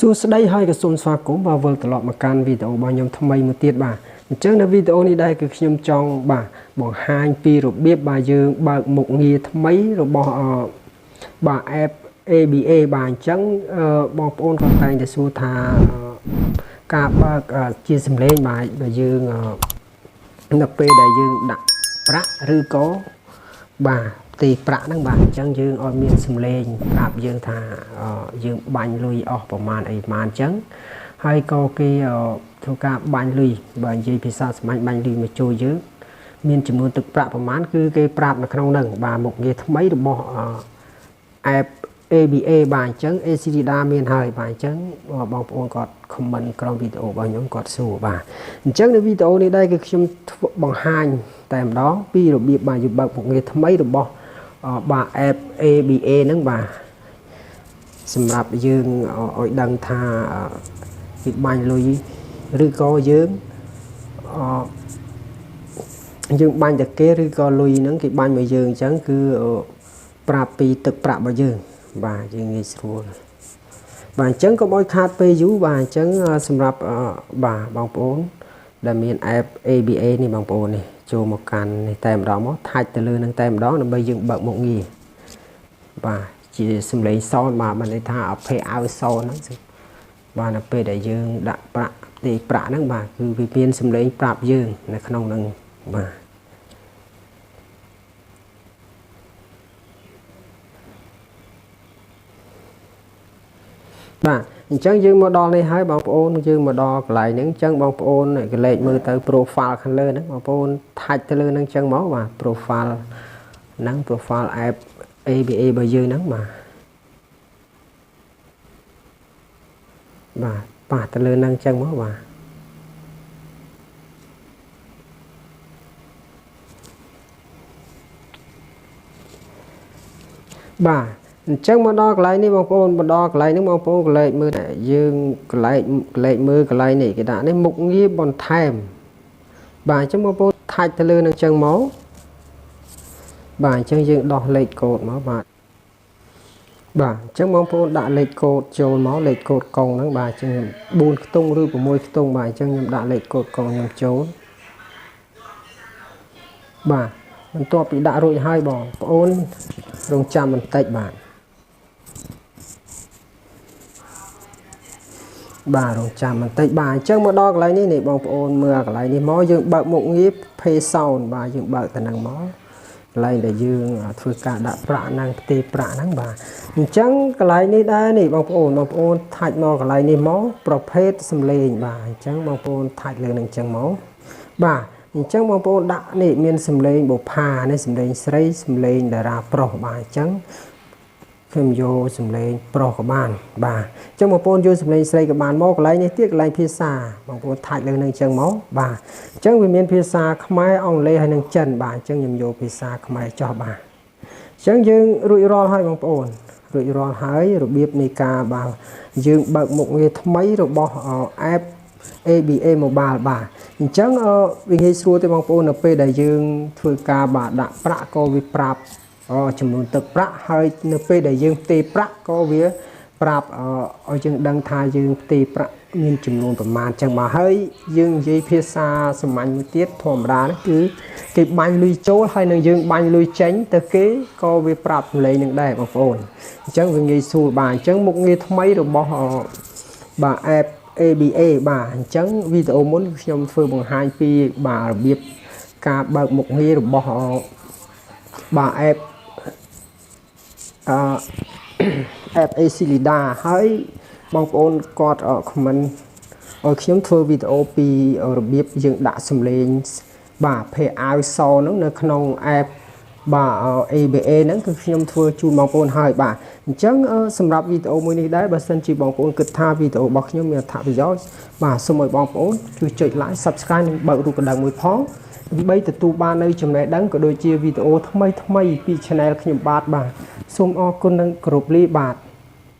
សួស្តីហើយក៏សូមស្វាគមន៍បាទវិលត្រឡប់មកកាន់វីដេអូរបស់ខ្ញុំថ្មីមួយទៀតបាទអញ្ចឹងនៅវីដេអូនេះដែរគឺខ្ញុំចង់បាទបង្ហាញពីរបៀបបាទយើងបើកមុខងារថ្មីរបស់បាទ app ABA បាទអញ្ចឹងបងប្អូនក៏តែងតែសួរថាការបើកជាសម្លេងបាទបើយើងនៅពេលដែលយើងដាក់ប្រាក់ឬក៏បាទទីប្រាក់ហ្នឹងបាទអញ្ចឹងយើងឲ្យមានសម្លេងប្រាប់យើងថាយើងបាញ់លុយអស់ប្រមាណអីប្រមាណអញ្ចឹងហើយក៏គេធ្វើការបាញ់លុយបើនិយាយភាសាសាមញ្ញបាញ់លុយមកចូលយើងមានចំនួនទឹកប្រាក់ប្រមាណគឺគេប្រាប់នៅក្នុងហ្នឹងបាទមុខងារថ្មីរបស់ app ABA បាទអញ្ចឹង ACLEDA មានហើយបាទអញ្ចឹងបងប្អូនគាត់ comment ក្រោមវីដេអូរបស់ខ្ញុំគាត់សួរបាទអញ្ចឹងនៅវីដេអូនេះដែរគឺខ្ញុំបង្ហាញតែម្ដងពីរបៀបបាទយើងបើកមុខងារថ្មីរបស់បាទ app ABA ហ្នឹងបាទសម្រាប់យើងឲ្យដឹងថាគេបាញ់លុយឬក៏យើងយើងបាញ់តែគេឬក៏លុយហ្នឹងគេបាញ់មកយើងអញ្ចឹងគឺប្រាប់ពីទឹកប្រាក់របស់យើងបាទយើងងាយស្រួលបាទអញ្ចឹងកុំឲ្យខាតពេលយូរបាទអញ្ចឹងសម្រាប់បាទបងប្អូនដែលមាន app ABA នេះបងប្អូននេះចូលមកកាន់នេះតែម្ដងមកថាច់ទៅលើនឹងតែម្ដងដើម្បីយើងបើកមុខងារបាទជាសំឡេងសនបាទបានន័យថាអភ័យអៅសនហ្នឹងបាទនៅពេលដែលយើងដាក់ប្រាក់ទេប្រាក់ហ្នឹងបាទគឺវាមានសំឡេងប្រាប់យើងនៅក្នុងហ្នឹងបាទបាទអញ្ចឹងយើងមកដល់នេះហើយបងប្អូនយើងមកដល់កន្លែងហ្នឹងអញ្ចឹងបងប្អូនកលេចមើលទៅ profile ខាងលើហ្នឹងបងប្អូនថាច់ទៅលើហ្នឹងអញ្ចឹងមកបាទ profile ហ្នឹង profile app ABA របស់យើងហ្នឹងបាទបាទប៉ះទៅលើហ្នឹងអញ្ចឹងមកបាទបាទអញ្ចឹងមកដល់កន្លែងនេះបងប្អូនមកដល់កន្លែងនេះបងប្អូនកន្លែងមើលយើងកន្លែងកន្លែងមើលកន្លែងនេះគេដាក់នេះមុខងារបន្ថែមបាទអញ្ចឹងបងប្អូនថាច់ទៅលើនឹងអញ្ចឹងមកបាទអញ្ចឹងយើងដោះលេខកូដមកបាទបាទអញ្ចឹងបងប្អូនដាក់លេខកូដចូលមកលេខកូដកុងហ្នឹងបាទអញ្ចឹង4ខ្ទង់ឬ6ខ្ទង់បាទអញ្ចឹងខ្ញុំដាក់លេខកូដកុងខ្ញុំចូលបាទបន្ទាប់ពីដាក់រួចហើយបងប្អូនរងចាំបន្តិចបាទបាទរងចាំបន្តិចបាទអញ្ចឹងមកដល់កន្លែងនេះនេះបងប្អូនមើលកន្លែងនេះមកយើងបើកមុខងារ Pay Sound បាទយើងបើកទៅនឹងមកកន្លែងដែលយើងធ្វើការដាក់ប្រាក់ហ្នឹងផ្ទេរប្រាក់ហ្នឹងបាទអញ្ចឹងកន្លែងនេះដែរនេះបងប្អូនបងប្អូនថាច់មកកន្លែងនេះមកប្រភេទសំឡេងបាទអញ្ចឹងបងប្អូនថាច់លើនឹងអញ្ចឹងមកបាទអញ្ចឹងបងប្អូនដាក់នេះមានសំឡេងបុផានេះសំឡេងស្រីសំឡេងតារាប្រុសបាទអញ្ចឹងខ្ញុំយកសំឡេងប្រុសក៏បានបាទអញ្ចឹងបងប្អូនយកសំឡេងស្រីក៏បានមកកន្លែងនេះទៀតកន្លែងភាសាបងប្អូនថាច់លើនឹងអញ្ចឹងមកបាទអញ្ចឹងវាមានភាសាខ្មែរអង់គ្លេសហើយនិងចិនបាទអញ្ចឹងខ្ញុំយកភាសាខ្មែរចោះបាទអញ្ចឹងយើងរួចរាល់ហើយបងប្អូនរួចរាល់ហើយរបៀបនៃការបាទយើងបើកមុខងារថ្មីរបស់ app ABA Mobile បាទអញ្ចឹងវាងាយស្រួលទេបងប្អូននៅពេលដែលយើងធ្វើការបាទដាក់ប្រាក់ក៏វាប្រាប់ចំនួនទឹកប្រាក់ហើយនៅពេលដែលយើងផ្ទេរប្រាក់ក៏វាប្រាប់ឲ្យយើងដឹងថាយើងផ្ទេរប្រាក់មានចំនួនប្រមាណចឹងមកហើយយើងនិយាយភាសាសាមញ្ញមួយទៀតធម្មតានេះគឺគេបាញ់លុយចូលហើយនឹងយើងបាញ់លុយចេញទៅគេក៏វាប្រាប់សម្លេងនឹងដែរបងប្អូនអញ្ចឹងវាងាយស្រួលបាទអញ្ចឹងមុខងារថ្មីរបស់បាទ app ABA បាទអញ្ចឹងវីដេអូមុនខ្ញុំធ្វើបង្ហាញពីបាទរបៀបការបើកមុខងាររបស់បាទ app អឺ app ACLEDA ហើយបងប្អូនគាត់ comment ឲ្យខ្ញុំធ្វើវីដេអូពីរបៀបយើងដាក់សំឡេងបាទ Pay out សហ្នឹងនៅក្នុង app បាទ ABA ហ្នឹងគឺខ្ញុំធ្វើជូនបងប្អូនហើយបាទអញ្ចឹងសម្រាប់វីដេអូមួយនេះដែរបើសិនជាបងប្អូនគិតថាវីដេអូរបស់ខ្ញុំមានអត្ថប្រយោជន៍បាទសូមឲ្យបងប្អូនជួយចុច like Subscribe និងបើករូបកណ្ដឹងមួយផងដើម្បីទទួលបាននៅចំណេះដឹងក៏ដូចជាវីដេអូថ្មីថ្មីពី Channel ខ្ញុំបាទបាទសូមអរគុណនិងគោរពលាបាទ។